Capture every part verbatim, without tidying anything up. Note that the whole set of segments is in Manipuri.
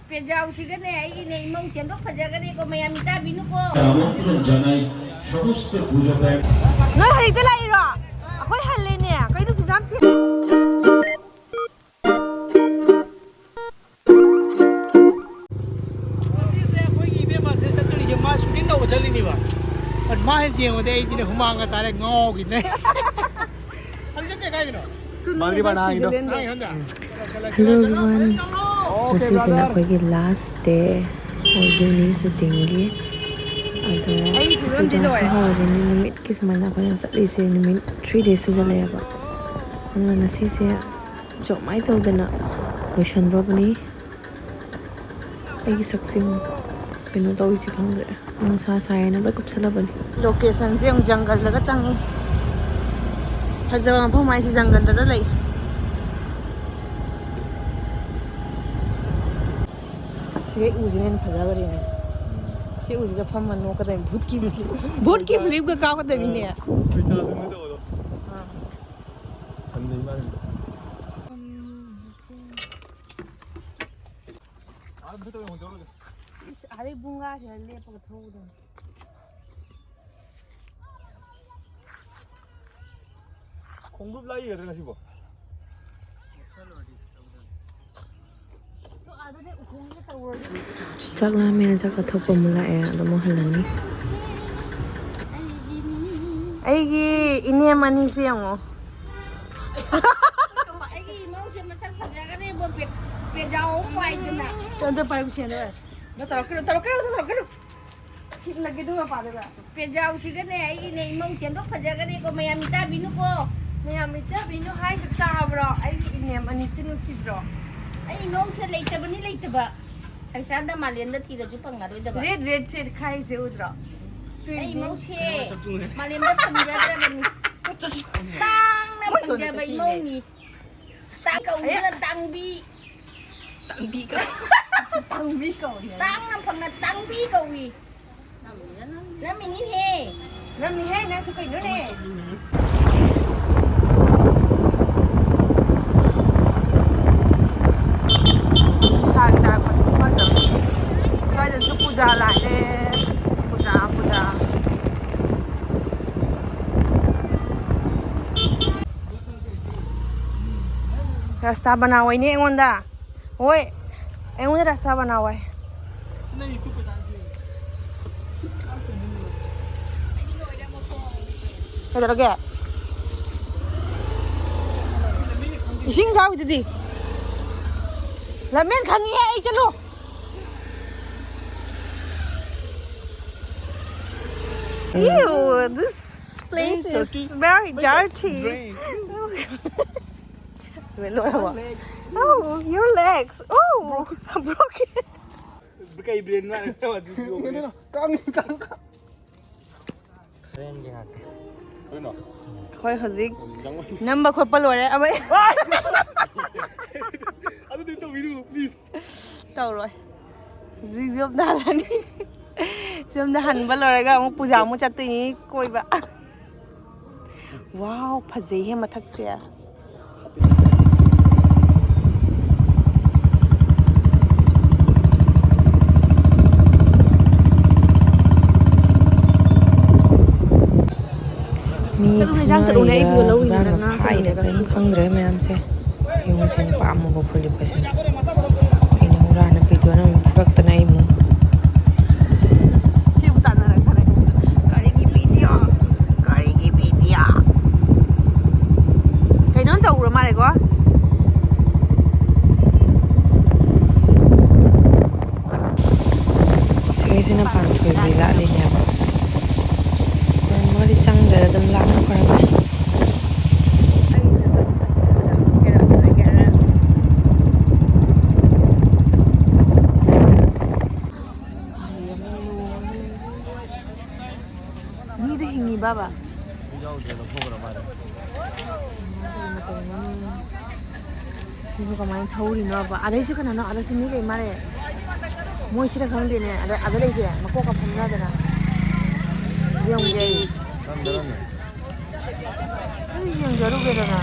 ꯄꯦꯖꯥꯎꯁꯤꯒꯅꯦ ꯑꯩꯒꯤꯅꯦ ꯏꯃꯧ ꯆꯦꯟꯗꯣꯛ ꯐꯖꯒꯅꯤꯀꯣ, ꯃꯌꯥꯝ ꯃꯤꯇꯥꯕꯤꯅꯨꯀꯣ꯫ আমন্ত্রণ জানাই সমস্ত পুজো প্যান্ডেল। ꯅꯣꯏ ꯍꯧꯖꯤꯛꯇ ꯂꯥꯛꯏꯔꯣ? ꯑꯩꯈꯣꯏ ꯍꯜꯂꯦꯅꯦ꯫ ꯀꯩꯅꯣ ꯁꯨꯖꯥꯝ ꯊꯦ- ꯉꯁꯤꯁꯦ ꯑꯩꯈꯣꯏꯒꯤ ꯏꯕꯦꯝꯃꯁꯦ ꯆꯠꯇꯣꯔꯤꯁꯦ, ꯃꯥ ꯁꯨꯇꯤꯡ ꯇꯧꯕ ꯆꯠꯂꯤꯅꯦꯕ꯫ ꯑꯗꯨ ꯃꯥ ꯍꯦꯛ ꯌꯦꯡꯕꯗ ꯑꯩꯁꯤꯅꯦ ꯍꯨꯃꯥꯡꯒ ꯇꯥꯔꯦ, ꯉꯥꯎꯈꯤꯗ꯭ꯔꯦ꯫ ꯍꯧꯖꯤꯛ ꯆꯠꯇꯦ ꯀꯥꯏꯗꯅꯣ? ꯃꯥꯜꯗꯤꯕ ꯅꯍꯥꯟꯒꯤꯗꯣ꯫ ꯅꯍꯥꯟꯒꯤ ꯍꯟꯗ꯫ Hello everyone. ꯉꯁꯤꯁꯤꯅ ꯑꯩꯈꯣꯏꯒꯤ last day ꯑꯣꯏꯗꯣꯏꯅꯤ shootingꯒꯤ꯫ ꯑꯗꯣ ꯑꯩ ꯐꯤꯕꯝꯗꯤ ꯄꯨꯖꯥꯁꯨ ꯂꯣꯏꯔꯦ꯫ ꯍꯧꯔꯕꯅꯤ꯫ ꯅꯨꯃꯤꯠꯀꯤ ꯁꯨꯃꯥꯏꯅ ꯑꯩꯈꯣꯏꯅ ꯆꯠꯂꯤꯁꯦ ꯅꯨꯃꯤꯠ three days ꯁꯨꯖꯜꯂꯛꯑꯦꯕ꯫ ꯑꯗꯨꯅ ꯉꯁꯤꯁꯦ ꯖꯣꯃꯥꯏ ꯇꯧꯗꯅ ꯂꯣꯏꯁꯟꯗ꯭ꯔꯣꯕꯅꯤ꯫ ꯑꯩꯒꯤ ꯁꯛꯁꯦ ꯑꯃꯨꯛ ꯀꯩꯅꯣ ꯇꯧꯔꯤꯁꯦ ꯈꯪꯗ꯭ꯔꯦ꯫ ꯅꯨꯡꯁꯥ ꯁꯥꯏꯌꯦꯅ ꯂꯣꯏ ꯀꯨꯞꯁꯜꯂꯕꯅꯤ꯫ Locationꯁꯦ ꯑꯃꯨꯛ ꯖꯪꯒꯜꯗꯒ ꯆꯪꯉꯤ꯫ ꯐꯖꯕ ꯃꯐꯝ ꯍꯥꯏꯁꯦ ꯖꯪꯒꯜꯗꯒ ꯂꯩ꯫ ꯁꯤꯒꯩ ꯎꯁꯤꯅ ꯍꯦꯟꯅ ꯐꯖꯈ꯭ꯔꯦꯅꯦ꯫ ꯁꯤ ꯎꯁꯤꯗ ꯐꯝꯃ ꯅꯣꯛꯀꯗꯕꯅꯤ꯫ ꯚꯨꯠꯀꯤ, ꯚꯨꯠꯀꯤ filmꯒ ꯀꯥꯞꯀꯗꯕꯅꯤꯅꯦ꯫ ꯑꯥ꯫ ꯏꯁ, ꯑꯥꯗꯩ ꯕꯨꯡꯒꯥꯁꯤꯗ ꯂꯦꯞꯄꯒ ꯊꯧꯒꯗꯕꯅꯤ꯫ ꯈꯣꯡꯒ꯭ꯔꯨꯞ ꯂꯥꯏꯒꯗ꯭ꯔꯥ ꯉꯁꯤꯕꯣ? ꯆꯥꯛ ꯂꯥꯝꯃꯦꯅ ꯆꯥꯛ ꯆꯥꯊꯣꯛꯄ ꯑꯃꯨꯛ ꯂꯥꯛꯑꯦ, ꯑꯗꯣ ꯑꯃꯨꯛ ꯍꯜꯂꯅꯤ꯫ ꯑꯩꯒꯤ ꯏꯅꯦꯝ ꯑꯅꯤꯁꯦ ꯌꯦꯡꯉꯣ꯫ ꯑꯩꯒꯤ ꯏꯃꯧꯁꯦ ꯃꯁꯛ ꯐꯖꯈ꯭ꯔꯦꯕꯣ, ꯄꯦ-, ꯄꯦꯖꯥꯎ ꯑꯃ ꯄꯥꯏꯗꯅ꯫ ꯑꯝꯇ ꯄꯥꯏꯌꯨ, ꯁꯦꯟꯗ꯫ ꯅꯪ ꯇꯧꯔꯛꯀꯅꯨ, ꯇꯧꯔꯛꯀꯅꯨ, ꯇꯧꯔꯛꯀꯅꯨ꯫ ꯊꯤꯠꯂꯒꯦ ꯑꯗꯨꯒ ꯄꯥꯗꯣꯏꯕ꯫ ꯄꯦꯖꯥꯎꯁꯤꯒꯅꯦ ꯑꯩꯒꯤꯅꯦ ꯏꯃꯧ ꯆꯦꯟꯗꯣꯛ ꯐꯖꯒꯅꯤꯀꯣ, ꯃꯌꯥꯝ ꯃꯤꯇꯥꯕꯤꯅꯨꯀꯣ꯫ ꯃꯌꯥꯝ ꯃꯤꯇꯥꯕꯤꯅꯨ ꯍꯥꯏꯁꯦ ꯇꯥꯕ꯭ꯔꯣ? ꯑꯩꯒꯤ ꯏꯅꯦꯝ ꯑꯅꯤꯁꯦ ꯅꯨꯡꯁꯤꯗ꯭ꯔꯣ? ꯑꯩ ꯏꯃꯧꯁꯦ ꯂꯩꯇꯕꯅꯤ, ꯂꯩꯇꯕ꯫ ꯁꯪꯁꯥꯔꯗ ꯃꯥꯂꯦꯝꯗ ꯊꯤꯔꯁꯨ ꯐꯪꯉꯔꯣꯏꯗꯕ꯫ Red, red ꯁꯦꯠ ꯈꯥꯏꯁꯦ ꯎꯗ꯭ꯔꯣ? ꯑꯩ ꯏꯃꯧꯁꯦ ꯃꯥꯂꯦꯝꯗ ꯐꯪꯖꯗ꯭ꯔꯕꯅꯤ꯫ ꯇꯥꯡꯅ ꯐꯪꯖꯕ ꯏꯃꯧꯅꯤ꯫ ꯇꯥꯡ ꯀꯧꯗꯨꯅ ꯇꯥꯡꯕꯤ꯫ ꯇꯥꯡꯕꯤ ꯀꯧ-, ꯇꯥꯡꯕꯤ ꯀꯧꯏ ꯍꯥꯏ꯫ ꯇꯥꯡꯅ ꯐꯪꯅ ꯇꯥꯡꯕꯤ ꯀꯧꯏ꯫ ꯅꯝꯃꯤꯅꯤꯅꯦ꯫ ꯅꯝꯃꯤꯍꯦ, ꯅꯪꯁꯨ ꯀꯩꯅꯣꯅꯦ? ꯂꯥꯛꯑꯦ꯫ ꯄꯨꯖꯥ, ꯄꯨꯖꯥ꯫ ꯔꯥꯁꯇꯥ ꯕꯅꯥꯎ ꯍꯥꯏꯅꯦ ꯑꯩꯉꯣꯟꯗ꯫ ꯍꯣꯏ, ꯑꯩꯉꯣꯟꯗ ꯔꯥꯁꯇꯥ ꯕꯅꯥꯎ ꯍꯥꯏ꯫ ꯀꯩꯗꯧꯔꯒꯦ? ꯏꯁꯤꯡ ꯌꯥꯎꯔꯤꯗꯨꯗꯤ꯫ ꯂꯃꯦꯟ ꯈꯪꯉꯤꯍꯦ ꯑꯩ, ꯆꯠꯂꯨ꯫ Ew, this place is very dirty. Oh, your legs. Oh, broken. ꯀꯩ ꯕ꯭ꯔꯦꯟ ꯃꯥꯅ ꯀꯪ, ꯀꯪ꯫ ꯀꯩꯅꯣ? ꯑꯩꯈꯣꯏ ꯍꯧꯖꯤꯛ ꯅꯝꯕ ꯈꯣꯠꯄ ꯂꯣꯏꯔꯦ꯫ ꯑꯃ ꯑꯗꯨꯗꯤ ꯇꯧꯕꯤꯔꯨ, please꯫ ꯇꯧꯔꯣꯏ꯫ ꯍꯧꯖꯤꯛ ꯌꯨꯝꯗ ꯍꯜꯂꯅꯤ꯫ ꯌꯨꯝꯗ ꯍꯟꯕ ꯂꯣꯏꯔꯒ ꯑꯃꯨꯛ ꯄꯨꯖꯥ ꯑꯃꯨꯛ ꯆꯠꯇꯣꯏꯅꯤ ꯀꯣꯏꯕ꯫ ꯋꯥꯎ, ꯐꯖꯩꯍꯦ ꯃꯊꯛꯁꯦ꯫ ꯃꯤ ꯆꯠꯂꯨꯅꯦ, ꯏꯟꯖꯥꯡ ꯆꯠꯂꯨꯅꯦ, ꯑꯩ ꯐꯨꯅꯔꯤꯔꯥ, ꯚꯤꯗꯤꯑꯣ ꯂꯧꯔꯤꯅꯦ, ꯍꯨꯔꯥꯟꯕ ꯅꯪ ꯉꯥ ꯐꯥꯏꯔꯥ ꯀꯩꯅꯣ ꯀꯩꯅꯣ ꯈꯪꯗ꯭ꯔꯦ ꯃꯌꯥꯝꯁꯦ꯫ ꯌꯦꯡꯉꯨꯁꯦ, ꯅꯨꯄꯥ ꯑꯃꯨꯕ ꯐꯨꯔꯤꯠ ꯂꯤꯠꯄꯁꯦ꯫ ꯑꯩꯅ ꯍꯨꯔꯥꯟꯅ ꯚꯤꯗꯤꯑꯣ ꯅꯝꯃꯤ, ꯐꯨꯔꯛꯇꯅ ꯑꯩ ꯑꯃꯨꯛ꯫ ꯁꯤꯕꯨ ꯇꯥꯟꯅꯔꯛꯇꯅ ꯑꯩꯉꯣꯟꯗ꯫ ꯀꯔꯤꯒꯤ ꯚꯤꯗꯤꯑꯣ? ꯀꯔꯤꯒꯤ ꯚꯤꯗꯤꯑꯣ? ꯀꯩꯅꯣꯝ ꯇꯧꯈ꯭ꯔ ꯃꯥꯜꯂꯦꯀꯣ? ꯁꯤꯒꯩꯁꯤꯅ ꯄꯥꯟꯊꯣꯏꯕꯤ ꯂꯥꯠꯂꯤꯅꯦꯕ꯫ ꯈꯨꯔꯨꯝꯕꯒꯗꯤ ꯆꯪꯗ꯭ꯔꯦ, ꯑꯗꯨꯝ ꯂꯥꯞꯅ ꯈꯨꯔꯨꯝꯃꯦ꯫ ꯃꯤꯗ ꯍꯤꯡꯉꯤꯕꯕ? ꯌꯥꯎꯗ꯭ꯔꯦ, ꯂꯧꯊꯣꯛꯈ꯭ꯔ ꯃꯥꯜꯂꯦ꯫ ꯁꯤꯕꯨ ꯀꯃꯥꯏꯅ ꯊꯧꯔꯤꯅꯣꯕ? ꯑꯗꯩꯁꯨ ꯀꯩꯅꯣꯅꯣ, ꯑꯗꯩꯁꯨ ꯃꯤ ꯂꯩ ꯃꯥꯜꯂꯦ꯫ ꯃꯣꯏꯁꯤꯔ ꯈꯪꯗꯦꯅꯦ꯫ ꯑꯗ, ꯑꯗ ꯂꯩꯁꯦ ꯃꯀꯣꯛꯀ ꯐꯝꯅꯗꯅ ꯌꯦꯡꯉꯨꯒꯦ ꯑꯩ꯫ ꯅꯪꯗ ꯅꯪꯅꯦ꯫ ꯑꯗꯨ ꯌꯦꯡꯖꯔꯨꯒꯦꯗꯅ꯫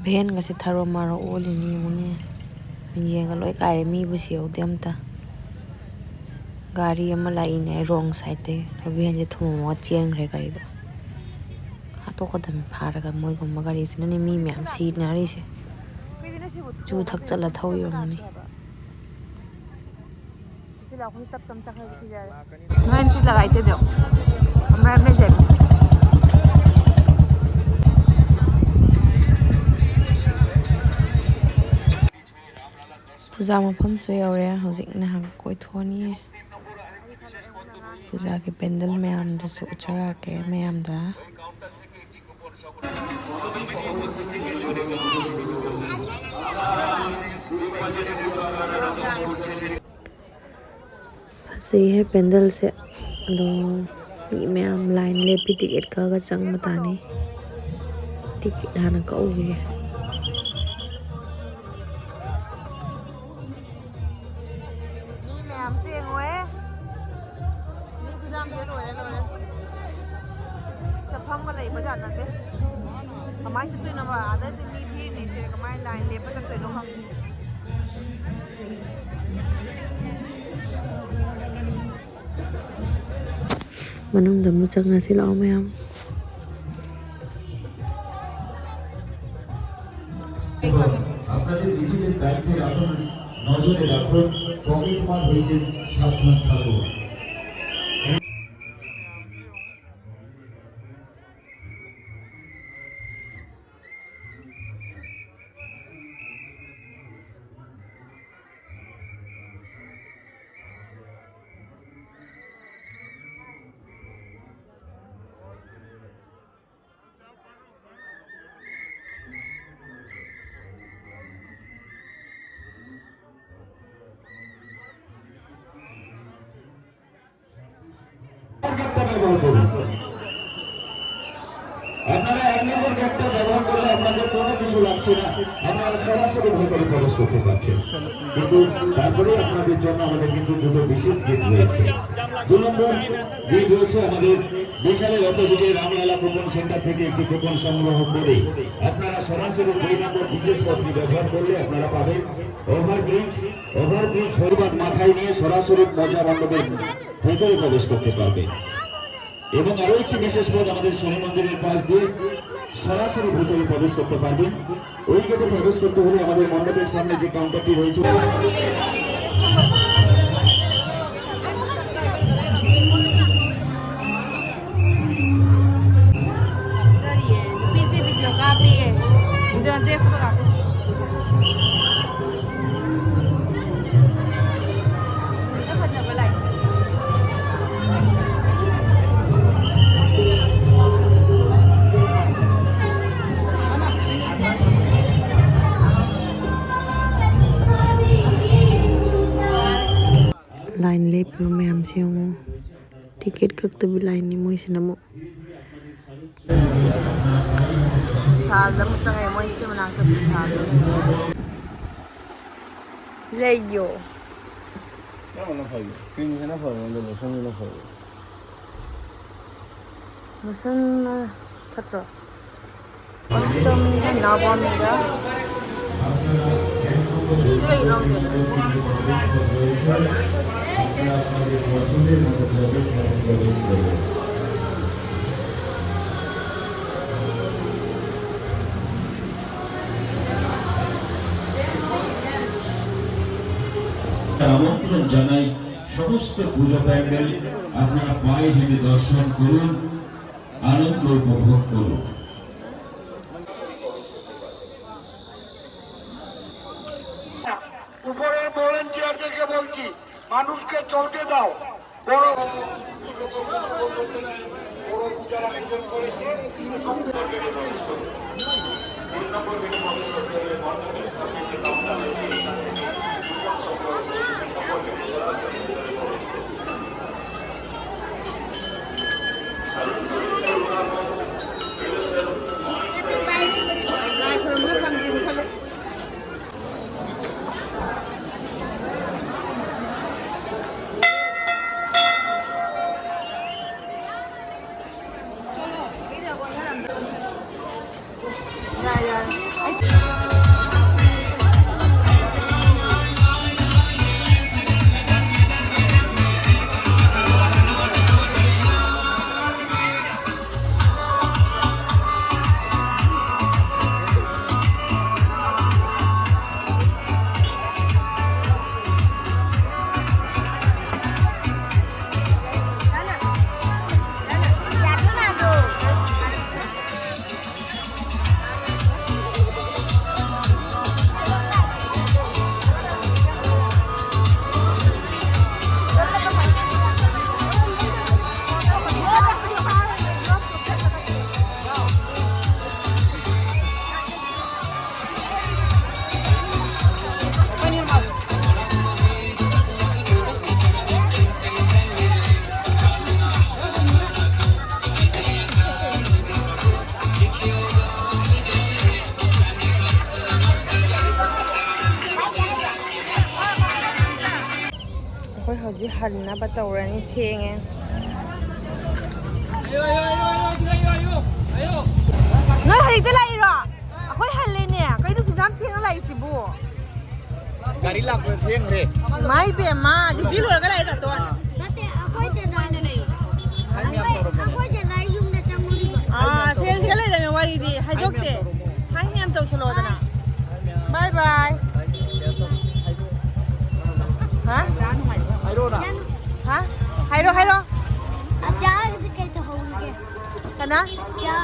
ꯚꯦꯟꯒꯁꯦ ꯊꯔꯣ ꯃꯥꯔꯣ ꯑꯣꯜꯂꯤꯅꯤ ꯌꯦꯡꯉꯨꯅꯦ꯫ ꯃꯤꯡꯖꯦꯜꯒ ꯂꯣꯏ ꯀꯥꯏꯔꯦ, ꯃꯤꯕꯨ ꯁꯤꯍꯧꯗꯦ ꯑꯝꯇ꯫ ꯒꯥꯔꯤ ꯑꯃ ꯂꯥꯛꯏꯅꯦ wrong sideꯇꯩ꯫ ꯚꯦꯟꯁꯦ ꯊꯣꯝꯃꯒ ꯆꯦꯟꯈ꯭ꯔꯦ ꯒꯥꯔꯤꯗꯣ꯫ ꯍꯥꯠꯇꯣꯛꯀꯗꯕꯅꯤ ꯐꯥꯔꯒ, ꯃꯣꯏꯒꯨꯝꯕ ꯒꯥꯔꯤꯁꯤꯅꯅꯦ ꯃꯤ ꯃꯌꯥꯝ ꯁꯤꯅꯔꯤꯁꯦ꯫ ꯆꯨ ꯊꯛꯆꯜꯂ ꯊꯧꯔꯤ ꯑꯣꯏꯔꯝꯒꯅꯤ꯫ ꯁꯤ ꯂꯥꯎ, ꯑꯩꯈꯣꯏ ꯇꯞ ꯇꯞ ꯆꯠꯈ꯭ꯔꯒ ꯊꯤꯖꯔꯦ꯫ ꯅꯣꯏ ꯁꯤ ꯂꯒꯥꯏ ꯇꯦꯗꯣ꯫ ꯃꯔꯝ ꯂꯩꯖꯔꯦ꯫ ꯄꯨꯖꯥ ꯃꯐꯝꯁꯨ ꯌꯧꯔꯦ꯫ ꯍꯧꯖꯤꯛ ꯉꯥꯏꯍꯥꯛ ꯀꯣꯏꯊꯣꯛꯑꯅꯤꯌꯦ꯫ ꯄꯨꯖꯥꯒꯤ ꯄꯦꯟꯗꯜ ꯃꯌꯥꯝꯗꯨꯁꯨ ꯎꯠꯆꯔꯛꯀꯦ ꯃꯌꯥꯝꯗ꯫ ꯐꯖꯩꯍꯦ ꯄꯦꯟꯗꯜꯁꯦ꯫ ꯑꯗꯣ ꯃꯤ ꯃꯌꯥꯝ ꯂꯥꯏꯟ ꯂꯦꯞꯄꯤ, ꯇꯤꯀꯦꯠ ꯀꯛꯑꯒ ꯆꯪꯕ ꯇꯥꯅꯤ꯫ ꯇꯤꯀꯦꯠ ꯍꯥꯟꯅ ꯀꯛꯎꯈꯤꯒꯦ꯫ ꯃꯤ ꯃꯌꯥꯝꯁꯦ ꯌꯦꯡꯉꯣꯍꯦ꯫ ꯃꯤ ꯈꯨꯌꯥꯝꯁꯦ ꯂꯣꯏꯔꯦ, ꯂꯣꯏꯔꯦ꯫ ꯆꯠꯐꯝꯒ ꯂꯩꯕ ꯖꯥꯠ ꯅꯠꯇꯦ꯫ ꯀꯃꯥꯏꯅ ꯆꯠꯇꯣꯏꯅꯣꯕ? ꯑꯗꯩꯗꯤ ꯃꯤ ꯚꯤꯔꯅꯦꯁꯦ ꯀꯃꯥꯏꯅ ꯂꯥꯏꯟ ꯂꯦꯞꯄ ꯆꯠꯇꯣꯏꯅꯣ ꯈꯪꯗꯦ꯫ ꯃꯅꯨꯡꯗ ꯑꯃꯨꯛ ꯆꯪꯉꯁꯤ ꯂꯥꯛꯑꯣ ꯃꯌꯥꯝ꯫ আপনাদের নিজেদের দায়িত্বে রাখুন, নজরে রাখুন, পকেটমার হইতে সাবধান থাকুন। ব্যবহার করলে আপনাদের কোনো কিছু লাগছে না, আপনারা সরাসরি ভেতরে প্রবেশ করতে পারছেন। কিন্তু তারপরে আপনাদের জন্য আমাদের কিন্তু দুটো বিশেষ গেট রয়েছে। দু নম্বর গেট রয়েছে আমাদের বিশালের অপোজিটে রামলালা কুপন সেন্টার থেকে একটি কুপন সংগ্রহ করে আপনারা সরাসরি দুই নম্বর বিশেষ পথটি ব্যবহার করলে আপনারা পাবেন ওভারব্রিজ। ওভারব্রিজ হরিবাদ মাথায় নিয়ে সরাসরি মজা মণ্ডপের ভেতরে প্রবেশ করতে পারবেন। এবং আরো একটি বিশেষ পথ আমাদের শনি মন্দিরের পাশ দিয়ে সরাসরি ভেতরে প্রবেশ করতে পারবেন। ওই গেটে প্রবেশ করতে হলে আমাদের মণ্ডপের সামনে যে কাউন্টারটি রয়েছে, line ꯂꯦꯞꯄꯤꯕ ꯃꯌꯥꯝꯁꯦ ꯌꯦꯡꯉꯨ꯫ ꯇꯤꯀꯦꯠ ꯀꯛꯇꯕꯤ ꯂꯥꯏꯟꯅꯤ ꯃꯣꯏꯁꯤꯅ ꯑꯃꯨꯛ꯫ ꯁꯥꯜꯗ ꯑꯃꯨꯛ ꯆꯪꯉꯛꯑꯦ ꯃꯣꯏꯁꯤ ꯃꯅꯥꯛꯇ ꯁꯥꯜꯗ꯫ ꯂꯩꯌꯣ꯫ ꯀꯔꯝꯕꯅ ꯐꯒꯦ? ꯀ꯭ꯔꯤꯝꯁꯤꯅ ꯐꯕ꯭ꯔꯥ ꯅꯠꯇ꯭ꯔꯒ ꯂꯣꯁꯟꯁꯤꯅ ꯐꯕ꯭ꯔꯥ? ꯂꯣꯁꯟꯅ ꯐꯠꯇ꯭ꯔꯣ? ꯁꯤꯗ ꯑꯩ ꯂꯧꯗꯣꯏꯅꯦ꯫ আমন্ত্রণ জানাই সমস্ত পুজো প্যান্ডেল, আপনারা পায়ে হেঁটে দর্শন করুন, আনন্দ উপভোগ করুন। উপরের ভলেন্টিয়ারদেরকে বলছি, মানুষকে চলতে দাও। বড় ꯍꯟꯅꯕ ꯇꯧꯔꯅꯤ, ꯊꯦꯡꯉꯦ꯫ ꯅꯣꯏ ꯍꯧꯖꯤꯛꯇ ꯂꯥꯛꯏꯔꯣ? ꯑꯩꯈꯣꯏ ꯍꯜꯂꯦꯅꯦ꯫ ꯀꯩꯅꯣ ꯁꯨꯛꯌꯥꯝ ꯊꯦꯡꯅ ꯂꯥꯛꯏꯁꯤꯕꯨ? ꯒꯥꯔꯤ ꯂꯥꯛꯄꯗ ꯊꯦꯡꯈ꯭ꯔꯦ꯫ ꯏꯃꯥ ꯏꯕꯦꯝꯃ, ꯗ꯭ꯌꯨꯇꯤ ꯂꯣꯏꯔꯒ ꯂꯥꯛꯑꯦ ꯇꯥꯇꯣꯟ꯫ ꯅꯠꯇꯦ, ꯑꯩꯈꯣꯏ ꯗꯗꯥ, ꯑꯩꯈꯣꯏ, ꯑꯩꯈꯣꯏ ꯗꯗꯥ ꯌꯨꯝꯗ ꯆꯪꯉꯨꯔꯤꯕ꯫ ꯑꯥ, ꯁꯦꯜꯁꯤꯒ ꯂꯩꯔꯝꯃꯦ ꯋꯥꯔꯤꯗꯤ꯫ ꯍꯥꯏꯗꯣꯛꯇꯦ꯫ ꯍꯥꯏ ꯃꯌꯥꯝ ꯇꯧꯁꯜꯂꯣꯗꯅ꯫ ꯕꯥꯏ ꯕꯥꯏ꯫ ꯍꯥ? ꯍꯥꯏꯔꯣꯅ꯫ ꯍꯥ? ꯍꯥꯏꯔꯣ, ꯍꯥꯏꯔꯣ꯫ ꯑꯆꯥꯔꯗꯤ ꯀꯩ ꯇꯧꯍꯧꯔꯤꯒꯦ? ꯀꯅꯥ? ꯆꯥ꯫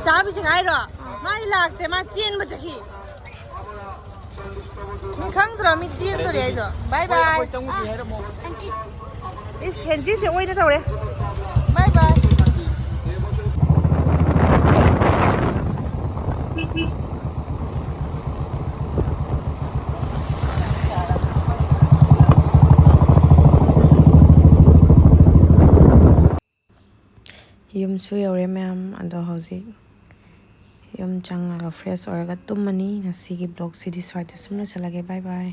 ꯆꯥꯕꯤꯁꯤꯡ ꯍꯥꯏꯔꯣ? ꯃꯥꯗꯤ ꯂꯥꯛꯇꯦ, ꯃꯥ ꯆꯦꯟꯕ ꯆꯠꯈꯤ꯫ ꯃꯤ ꯈꯪꯗ꯭ꯔꯣ? ꯃꯤ ꯆꯦꯟꯗꯣꯔꯦ ꯑꯩꯗꯣ꯫ ꯕꯥꯏ ꯕꯥꯏ꯫ ꯑꯩꯈꯣꯏ ꯆꯪꯉꯨꯁꯤ ꯍꯥꯏꯔꯝꯃꯣ꯫ ꯏꯁ, ꯍꯦꯟꯖꯤꯁꯦ ꯑꯣꯏꯅ ꯇꯧꯔꯦ꯫ ꯕꯥꯏ ꯕꯥꯏ꯫ ꯌꯨꯝꯁꯨ ꯌꯧꯔꯦ ꯃꯌꯥꯝ꯫ ꯑꯗꯣ ꯍꯧꯖꯤꯛ ꯌꯨꯝ ꯆꯪꯉꯒ fresh ꯑꯣꯏꯔꯒ ꯇꯨꯝꯃꯅꯤ꯫ ꯉꯁꯤꯒꯤ vlog ꯁꯤꯗꯤ ꯁ꯭ꯋꯥꯏꯗ ꯁꯨꯝ ꯂꯣꯏꯁꯤꯜꯂꯒꯦ꯫ ꯕꯥꯏ ꯕꯥꯏ꯫